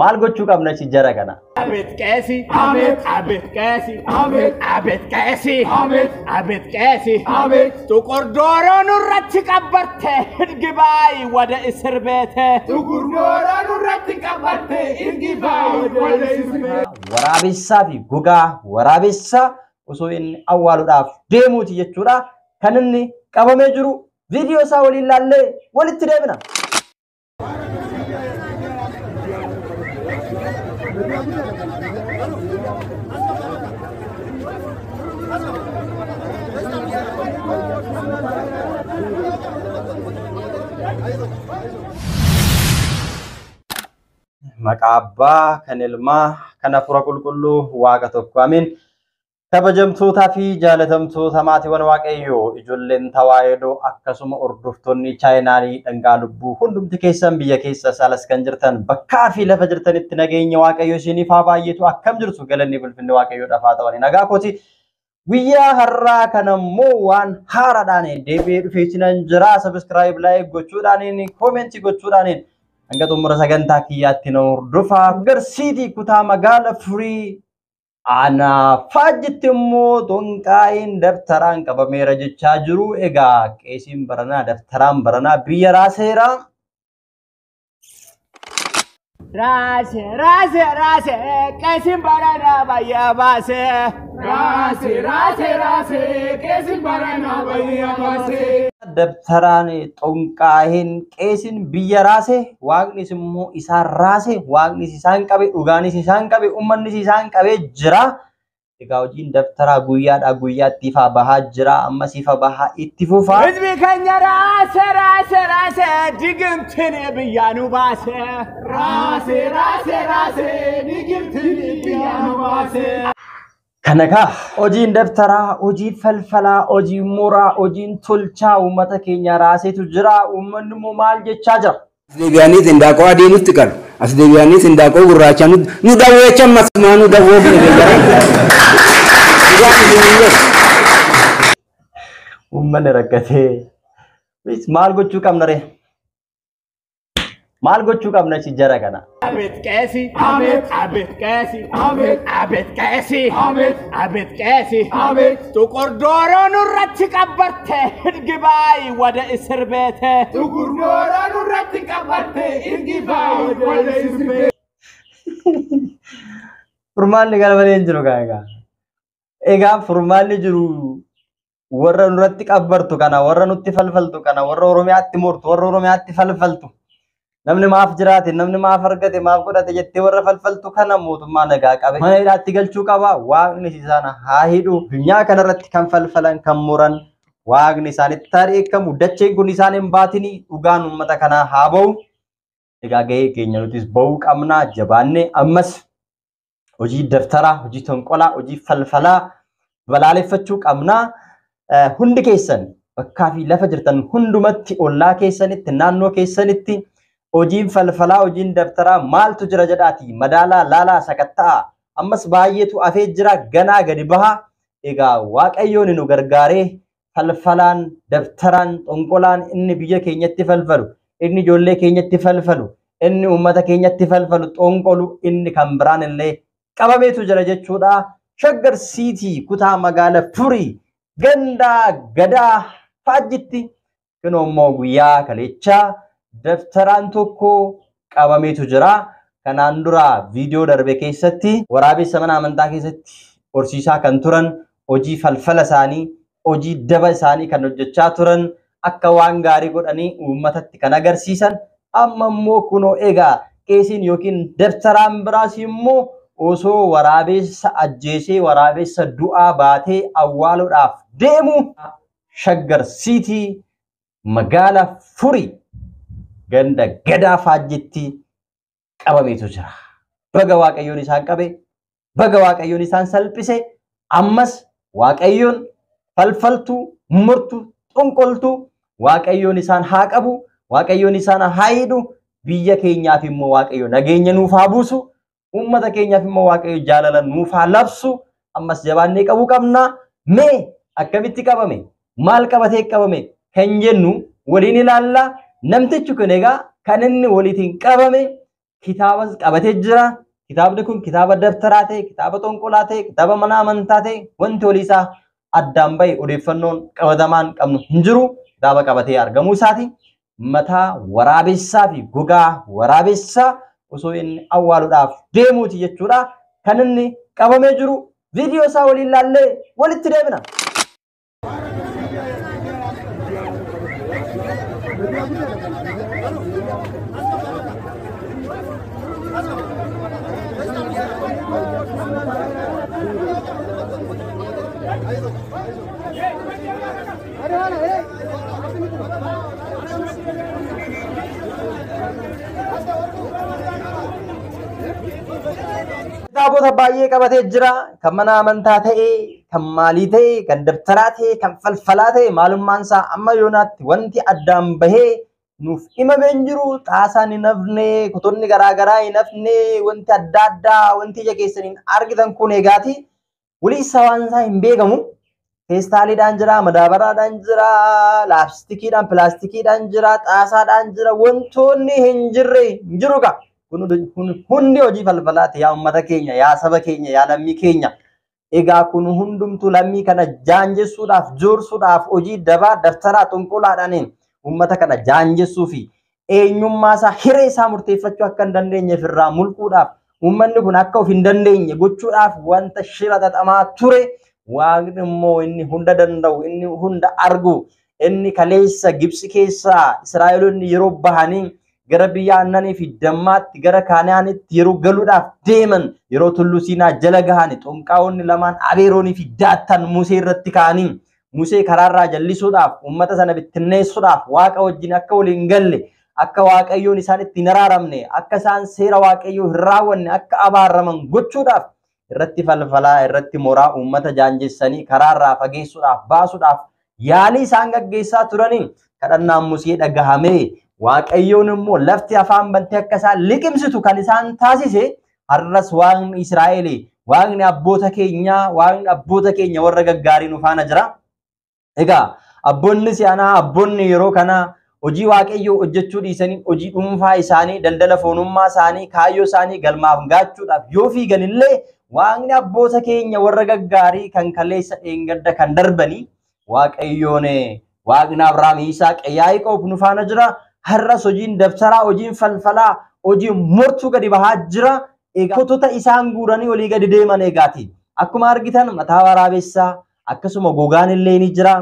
Maal gochuu qabna achi jara kana? Abet qeesi. Abet. Abet qeesi. Abet. Abet qeesi. Abet. Abet qeesi. Abet. Tuqur dooroo nurratti qabbarte hirgibaayi wada isir beete. Tuqur dooroo nurratti qabbarte hirgibaayi wada isir beete. Waraabessaa fi gogaa waraabessaa osoo inni awwaaluudhaaf deemuuti jechuudha. Kan inni qabamee jiru viidiyoo isaa waliin laallee walitti deebina. Maqaa Abbaa, kan Ilmaa, kan Hafuura Qulqulluu, Waaqa tokko. Amiin. Kabajamtootaa fi jaalatamtoota maatiiwwan Waaqayyoo, ijoolleen Tawaahidoo, akkasuma hordoftoonni chaayinaalii Dhangaa Lubbuu hundumti keessan biyya keessa saalas kan jirtan bakkaa fi lafa jirtanitti nageenya Waaqayyoo isiniif haa baay'atu. Akkam jirtu? Galanni ulfinni Waaqayyoodhaaf haa ta'u. Nagaa kooti. Guyyaa har'aa kana immoo waan haaraadhaan deebi'ee dhufee isinan jira. Subscribe, like gochuudhaan, comment gochuudhaan hanga xumura sagantaa kiyyaatti na hordofaa. Garsiitii kutaa magaala Furii aanaa Faajjitti immoo xonqaa'iin dabtaraan qabameera jechaa jiru. Egaa qeesiin baranaa dabtaraan baranaa biyya raaseera. Raase raase raase qeesiin baranaa bayyaa baase. Raase raase raase qeesiin baranaa bayyaa baase. Dabtaraan xonqaa'iin qeesiin biyya raase, waaqnis immoo isaan raase, waaqnis isaan qabe, dhugaanis isaan qabe, uummannis isaan qabee jira. Egaa hojiin dabtaraa guyyaadhaa guyyaatti ifa bahaa jira, ammas ifa bahaa itti fufa. Hizbi keenya raase raase raase digimtiin biyyaa nu baase. Raase raase raase digimtiin biyyaa nu baase. Kana kaa hojiin dabtaraa, hojii falfalaa, hojii muraa, hojiin tolchaa uummata keenya raaseetu jira. Uummanni immoo maal jechaa jira? As deebi'anii hindaaqoo adii nutti qalu. As deebi'anii hindaaqoo gurraacha nu dawweechan masumaa nu dawwoofne jedhan. Dhugaan isin hin jedhu. Uummanni rakkatee. Maal gochuu qabna ree? Maal gochuu qabna achi jara kana? Abet qeesi. Abet. Abet qeesi. Abet. Abet qeesi. Abet. Abet qeesi. Abet. Tuqur dooroo nurratti qabbarte hirgibaayi wada isir beete. Tuqur dooroo nurratti qabbarte hirgibaayi wada isir beete. Furmaanni gara malee hin jiru kaa egaa. Egaa furmaanni jiru warra nurratti qabbartu kana, warra nutti falfaltu kana, warra Oromiyaatti mortu, warra Oromiyaatti falfaltu. Namni maaf jiraate, namni maaf argate, maaf godhate jettee warra falfaltu kana mootummaa nagaa qabe mana hidhaatti galchuu qaba. Waaqni isaan haa hidhu. Addunyaa kanarratti kan falfalan, kan muran, waaqni isaanitti haa dheekkamu. Dacheen kun isaan hin baatini. Dhugaan uummata kanaa haa ba'u. Egaa gahee keenya nutis ba'uu qabna. Jabaannee ammas hojii daftaraa, hojii tonqolaa, hojii falfalaa balaaleffachuu qabna. Hundi keessan bakkaa fi lafa jirtan hundumatti, ollaa keessanitti, naannoo keessanitti hojiin falfalaa, hojiin daftaraa maaltu jira jedhaati madaalaa, laalaa, sakatta'aa. Ammas baay'eetu afee jira, ganaa gadi baha. Egaa Waaqayyoon nu gargaaree falfalaan, daftaraan, xonqolaan inni biyya keenyatti falfalu, inni ijoollee keenyatti falfalu, inni uummata keenyatti falfalu, xonqolu inni kan biraan illee qabameetu jira jechuudha. Shaggar Siitii kutaa magaala Furii gandaa Gadaa Faajjitti kunoo immoo guyyaa kaleechaa daftaraan tokko qabameetu jira. Kanaan dura viidiyoo darbe keessatti waraabessa mana amantaa keessatti horsiisaa kan turan, hojii falfala isaanii, hojii daba isaanii kan hojjechaa turan, akka waan gaarii godhanii uummatatti kan agarsiisan, amma immoo kunoo egaa qeesiin yookiin daftaraan biraas immoo osoo waraabessa ajjeesee waraabessa du'aa baatee awwaaluudhaaf deemu Shaggar Siitii magaala Furii ganda Gadaa Faajjitti qabameetu jira. Baga Waaqayyoon isaan qabe, baga Waaqayyoon isaan salphise. Ammas Waaqayyoon falfaltuu, murtuu, xonqoltuu Waaqayyoon isaan haa qabu, Waaqayyoon isaan haa hidhu. Biyya keenyaaf immoo Waaqayyo nageenya nuuf haa buusu. Uummata keenyaaf immoo Waaqayyo jaalala nuuf haa labsu. Ammas jabaannee qabuu qabna. Mee akkamitti qabame? Maal qabatee qabame? Kan jennu waliin ilaalla. Namtichi kun egaa kan inni waliitiin qabame Kitaabas qabatee jira. Kitaabni kun kitaaba dabtaraa ta'e, kitaaba xonqolaa ta'e, kitaaba mana amantaa ta'e wanti walii isaa addaan bahe odeeffannoon qabatamaan qabnu hin jiru. Kitaaba qabatee argamuu isaati. Mataa waraabessaa fi gogaa waraabessaa osoo inni awwaaluudhaaf deemuuti jechuudha. Kan inni qabamee jiru viidiyoo isaa waliin laallee walitti deebina. Kitaabota baay'ee qabatee jira. Kan mana amantaa ta'e, kan maalii ta'e, kan dabtaraa ta'e, kan falfalaa ta'e maalummaan isaa amma yoonaatti wanti addaan bahee nuuf himamee hin jiru. Xaasaan hin hafne, kutonni garaagaraa hin hafne, wanti adda addaa wanti ija keessaniin argitan kun egaati. Walii isaa waan isaa hin beekamu. Feestaaliidhaan jira, madaabaraadhaan jira, laastikiidhaan, pilaastikiidhaan jira, xaasaadhaan jira. Wantoonni hin jirre hin jiru kaa. Kun hundi hojii falfalaati yaa uummata keenya, yaa saba keenya, yaa lammii keenya. Egaa kun hundumtuu lammii kana jaanjessuudhaaf, joorsuudhaaf hojii dabaa dabtaraa xonqolaadhaan uummata kana jaanjessuu fi eenyummaa isaa hiree isaa murteeffachuu akka hin dandeenyeef irraa mulquudhaaf uummanni kun akka of hin dandeenye gochuudhaaf wanta shira xaxamaa ture. Waaqni immoo inni hunda danda'u, inni hunda argu, inni kaleessa Gibxi keessaa Israa'eloonni yeroo bahanii gara biyya aannanii fi dammaatti gara Kaanaanitti yeroo galuudhaaf deeman yeroo tulluu Siinaa jala gahan xonqaa'onni lamaan Abeeroonii fi Daattan Musee irratti ka'anii Musee karaarraa jallisuudhaaf uummata sana bittinneessuudhaaf Waaqa wajjin akka waliin galle akka Waaqayyoon isaan itti hin araaramne akka isaan seera Waaqayyoo hin raawwanne akka abaaraman gochuudhaaf irratti falfalaa irratti moraa uummata jaanjessanii karaarraa fageessuudhaaf baasuudhaaf yaalii isaan gaggeessaa turanii kadhannaan Musee dhagahamee Waaqayyoon immoo lafti afaan bantee akka isaan liqimsitu kan isaan taasise har'as Waaqni Israa'el Waaqni abboota keenyaa Waaqni abboota keenya warra gaggaarii nu faana jira. Egaa abboonni si'anaa abboonni yeroo kana hojii Waaqayyoo hojjechuu dhiisanii hojii dhuunfaa isaanii daldala foonummaa isaanii kaayyoo isaanii galmaaf gaachuudhaaf yoo fiigan illee Waaqni abboota keenya warra gaggaarii kan kaleessa dheengadda kan darbanii Waaqayyoon Waaqni Abrahaam, Yisaaq, Yaaqoob nu faana jira. Har'as hojiin dabtaraa, hojiin falfalaa, hojiin mortuu gadi bahaa jira. Egaa kotota isaan guuranii olii gadi deeman egaati. Akkuma argitan mataa waraabessaa akkasuma gogaan illee ni jira.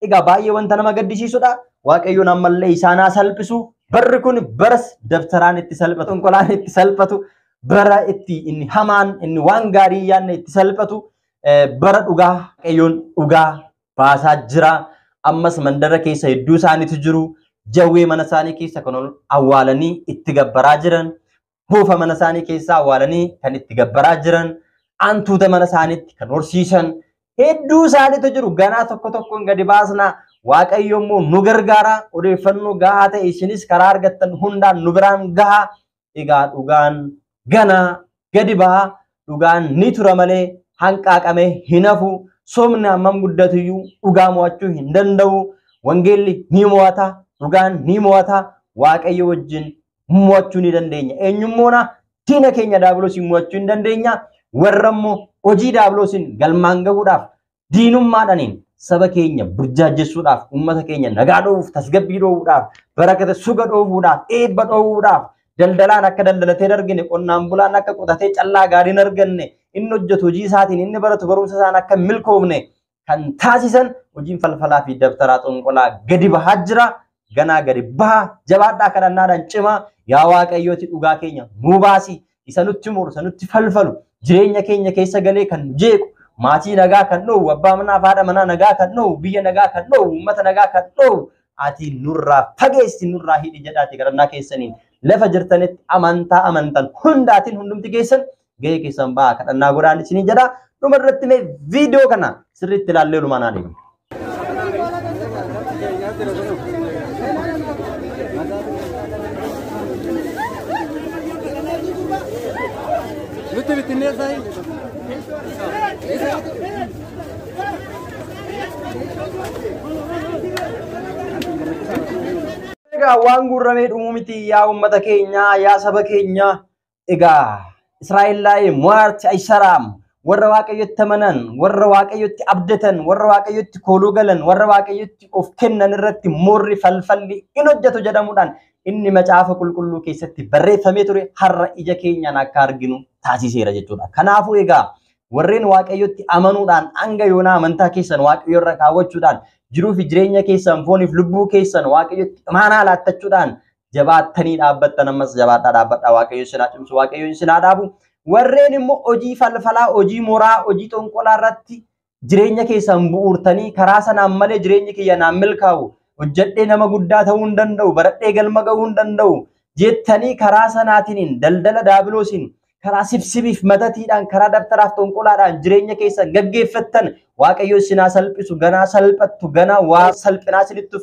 Egaa baay'ee wanta nama gaddisiisudha. Waaqayyoon ammallee isaan haa salphisu. Barri kun baras dabtaraan itti salphatu, xonqolaan itti salphatu, bara itti inni hamaan inni waan gaarii yaadne itti salphatu, bara dhugaa Waaqayyoon dhugaa baasaa jira. Ammas mandara keessa hedduu isaaniitu jiru. Jawwee mana isaanii keessa kan awwaalanii itti gabbaraa jiran, boofa mana isaanii keessa awwaalanii kan itti gabbaraa jiran, antuuta mana isaaniitti kan horsiisan hedduu isaaniitu jiru. Ganaa tokko tokkoon gadi baasna. Waaqayyo immoo nu gargaara. Odeeffannoo gahaa ta'e isinis karaa argattan hundaan nu biraan gahaa. Egaa dhugaan ganaa gadi baha. Dhugaan ni tura malee hanqaaqamee hin hafu. Sobni hammam guddatuyyuu dhugaa mo'achuu hin danda'u. Wangeelli ni mo'ata. Dhugaan ni mo'ata. Waaqayyo wajjin mo'achuu ni dandeenya. Eenyummoona diina keenya daabiloosiin mo'achuu hin dandeenya. Warra immoo hojii daabiloosiin galmaan gahuudhaaf diinummaadhaaniin saba keenya burjaajessuudhaaf, uummata keenya nagaa dhoowwuuf, tasgabbii dhoowwuudhaaf, barakata suga dhoowwuudhaaf, eebba dhoowwuudhaaf, daldalaan akka daldalatee hin argine, qonnaan bulaan akka qotatee callaa gaarii hin arganne, inni hojjetu hojii isaatiin, inni baratu barumsa isaan akka hin milkoofne kan taasisan hojiin falfalaa fi dabtaraa xonqolaa gadi bahaa jira. Ganaa gadi baha. Jabaadhaa kadhannaadhaan cimaa. Yaa Waaqayyooti dhugaa keenya nuu baasi. Isa nutti muru, isa nutti falfalu, jireenya keenya keessa galee kan nu jeequ, maatii nagaa kan dhoowwu, abbaa manaa fi haadha manaa nagaa kan dhoowwu, biyya nagaa kan dhoowwu, uummata nagaa kan dhoowwu, ati nurraa fageessi, nurraa hidhi jedhaati kadhannaa keessaniin lafa jirtanitti amantaa amantan hundaatiin hundumti keessan gahee keessan bahaa kadhannaa godhaan isinii jedha. Dhuma irratti mee viidiyoo kana sirriitti ilaallee lumaan adeemu. Egaa waan guurramee dhumuu miti yaa uummata keenya, yaa saba keenya. Egaa Israa'el laa'ee mo'aarti aysaraam warra Waaqayyotti amanan, warra Waaqayyotti abdatan, warra Waaqayyotti kooluu galan, warra Waaqayyotti of kennan irratti moorri falfalli in hojjetu jedhamuudhaan inni macaafa qulqulluu keessatti barreeffamee ture har'a ija keenyaan akka arginu taasiseera jechuudha. Kanaafuu egaa warreen Waaqayyotti amanuudhaan hanga yoonaa amantaa keessan Waaqayyo irra kaawwachuudhaan jiruu fi jireenya keessan fooniif lubbuu keessan Waaqayyotti imaanaa laattachuudhaan jabaattanii dhaabbattan ammas jabaadhaa dhaabbadhaa. Waaqayyo isin haa cimsu, Waaqayyo isin haa dhaabu. Warreen immoo hojii falfalaa, hojii moraa, hojii xonqolaa irratti jireenya keessan bu'uurtanii karaa sanaan malee jireenyi kiyya naan milkaa'u, hojjedhee nama guddaa ta'uu hin danda'u, baradhee galma ga'uu hin danda'u jettanii karaa sanaatiin daldala daabiloosiin karaa sibsibiif matatiidhaan karaa dabtaraaf xonqolaadhaan jireenya keessan gaggeeffattan Waaqayyo isin haa salphisu. Ganaa salphattu, ganaa waa salphinaa isinitti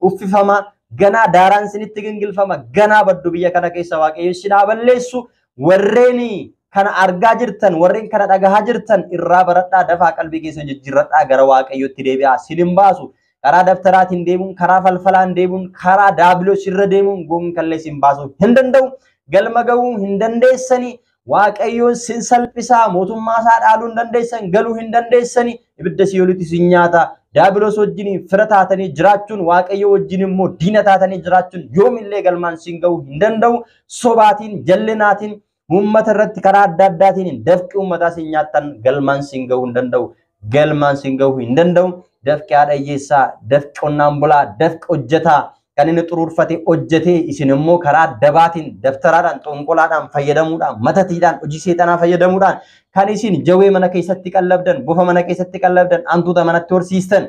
uffifama, ganaa daaraan isinitti gingilfama, ganaa baddu biyya kana keessa Waaqayyo isin haa balleessu. Warreen kana argaa jirtan, warreen kana dhagahaa jirtan irraa baradhaa, dafaa qalbii keessan jijjiirradhaa, gara Waaqayyotti deebi'aa. Isin hin baasu. Karaa dabtaraatiin deemuun, karaa falfalaan deemuun, karaa daabiloos irra deemuun gonkallee isin baasuu hin danda'u. Galma ga'uu hin dandeessanii. Waaqayyoon sin salphisaa, mootummaa isaa dhaaluu hin dandeessan, galuu hin dandeessanii, ibidda si'oolitti isin nyaata. Daabiloos wajjin fira taatanii jiraachuun, Waaqayyo wajjin immoo diina taatanii jiraachuun yoomillee galmaan sin ga'uu hin danda'u. Sobaatiin, jallinaatiin, uummata irratti karaa adda addaatiin dafqi uummataa sin nyaattan galmaan sin ga'uu hin danda'u. Galmaan sin ga'uu hin danda'u. Dafqi haadha hiyyeessaa, dafqi qonnaan bulaa, dafqi hojjetaa kan inni xuruurfate hojjetee isin immoo karaa dabaatiin, daftaraadhaan, xonqolaadhaan fayyadamuudhaan, matatiidhaan, hojii seexanaa fayyadamuudhaan kan isin jawee mana keessatti qallabdan, bofa mana keessatti qallabdan, hantuuta manatti horsiistan,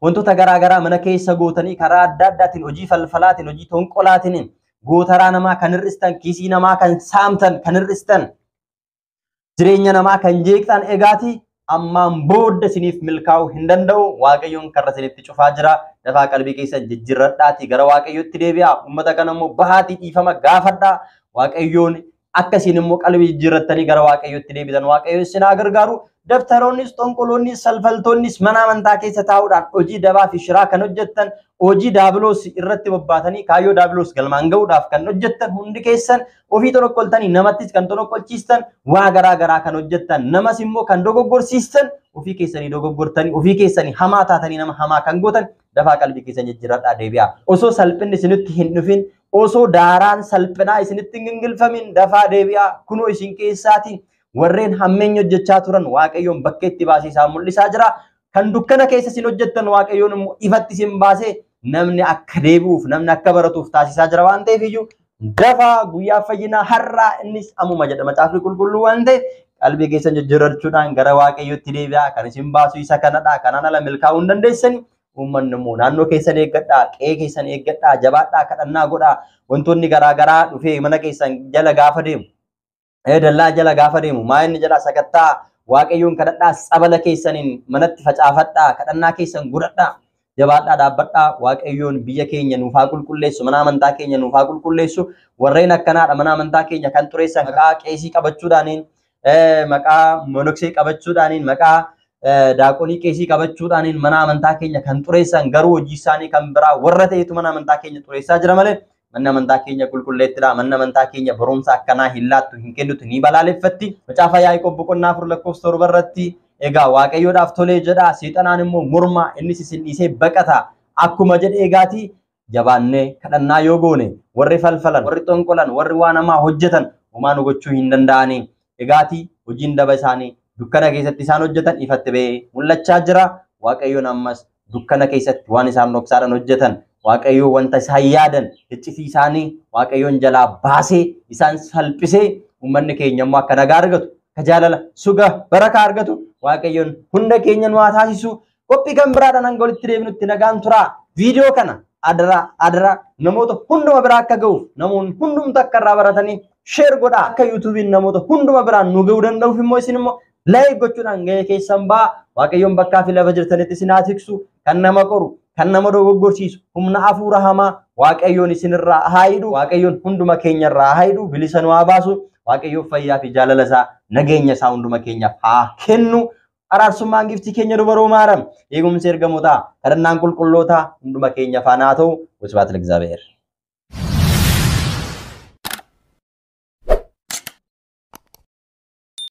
wantoota garaa garaa mana keessa gootanii karaa adda addaatiin hojii falfalaatiin, hojii xonqolaatiin gootaraa namaa kan hir'istan, kiisii namaa kan saamtan, kan hir'istan, jireenya namaa kan jeeqxan egaati ammaan booda isiniif milkaa'uu hin danda'u. Waaqayyoon karra isinitti cufaa jira. Dafaa qalbii keessan jijjiirradhaatii gara Waaqayyootti deebi'aa. Uummata kana immoo bahaatii dhiifama gaafadhaa. Waaqayyoon akka isin immoo qalbii jijjiirrattanii gara Waaqayyootti deebitan Waaqayyo isin haa gargaaru. Dabtaroonnis, xonqoloonnis, salfaltoonnis mana amantaa keessa taa'uudhaan hojii dabaa fi shiraa kan hojjettan, hojii daabiloos irratti bobbaatanii kaayyoo daabiloos galmaan ga'uudhaaf kan hojjettan hundi keessan ofii tonoqqoltanii namattis kan tonoqqolchiistan, waa garaa garaa kan hojjettan, namas immoo kan dogoggorsiistan, ofii keessanii dogoggortanii ofii keessanii hamaa taatanii nama hamaa kan gootan dafaa qalbii keessan jijjiirradhaa deebi'aa. Osoo salphinni isinitti hin dhufin, osoo daaraan salphinaa isinitti hin gingilfamin dafaa deebi'aa. Kunoo isin keessaatiin warreen hammeenya hojjechaa turan Waaqayyoon bakka itti baasee isaan mul'isaa jira. Kan dukkana keessa isin hojjettan Waaqayyoon immoo ifatti isin baasee namni akka deebi'uuf, namni akka baratuuf taasisaa jira waan ta'eef iyyuu dafaa guyyaa fayyinaa har'aa innis ammuma jedha macaafni qulqulluu waan ta'eef qalbii keessan jijjiirrachuudhaan gara Waaqayyootti deebi'aa. Kan isin baasu isa kanadha. Kanaan ala milkaa'uu hin dandeessani. Uummanni immoo naannoo keessan eeggadhaa, qe'ee keessan eeggadhaa, jabaadhaa, kadhannaa godhaa. Wantoonni garaa garaa dhufee mana keessan jala gaafa deemu, dallaa jala gaafa deemu, maa inni jala sakattaa Waaqayyoon kadhadhaa, tsabala keessaniin manatti facaafadhaa, kadhannaa keessan godhadhaa, jabaadhaa, dhaabbadhaa. Waaqayyoon biyya keenya nuuf haa qulqulleessu, mana amantaa keenya nuuf haa qulqulleessu. Warreen akkanaadha mana amantaa keenya kan xureessan maqaa qeesii qabachuudhaaniin, maqaa monoksee qabachuudhaaniin, maqaa daaqonii qeesii qabachuudhaaniin mana amantaa keenya kan xureessan garuu hojii isaanii kan biraa warra ta'etu mana amantaa keenya xureessaa jira malee manni amantaa keenya qulqulleettidha. Manni amantaa keenya barumsa akkanaa hin laattu, hin kennitu, ni balaaleffatti. Macaafa Yaaqoob boqonnaa 4 lakkoofsa 7 irratti egaa Waaqayyoodhaaf tolee jedha, seexanaan immoo morma, innis isin dhiisee baqata akkuma jedhe egaati jabaannee kadhannaa yoo goone warri falfalan, warri xonqolan, warri waan hamaa hojjetan homaa nu gochuu hin danda'ani. Egaati hojiin daba isaanii dukkana keessatti isaan hojjetan ifatti ba'ee mul'achaa jira. Waaqayyoon ammas dukkana keessatti waan isaan dhoksaadhaan hojjetan, Waaqayyo wanta isaan yaadan iccitii isaanii Waaqayyoon jalaa baasee isaan salphisee uummanni keenya immoo akka nagaa argatu, akka jaalala suga barakaa argatu Waaqayyoon hunda keenya nu haa taasisu. Qophii kan biraadhaan hanga walitti deebinutti nagaan turaa. Viidiyoo kana adaraa adaraa namoota hunduma biraa akka ga'uuf, namoonni hundumtu akka irraa baratanii sheer godhaa. Akka yuutuubiin namoota hunduma biraan nu ga'uu danda'uuf immoo isin immoo like gochuudhaan ga'ee keessan ba'a. Waaqayyoon bakkaa fi lafa jirtanitti isin haa tiksu. Kan nama qoru, kan nama dogoggorsiisu, humna hafuura hamaa Waaqayyoon isinirraa haa hidhu. Waaqayyoon hunduma keenyarraa haa hidhu, bilisa nu haa baasu. Waaqayyoon fayyaa fi jaalala isaa, nageenya isaa hunduma keenyaaf haa kennu. Araarsummaan giftii keenya dubaroo maaram, eegumsi ergamootaa, kadhannaan qulqullootaa hunduma keenya faana haa ta'u. Wasbaat ለእግዚአብሔር።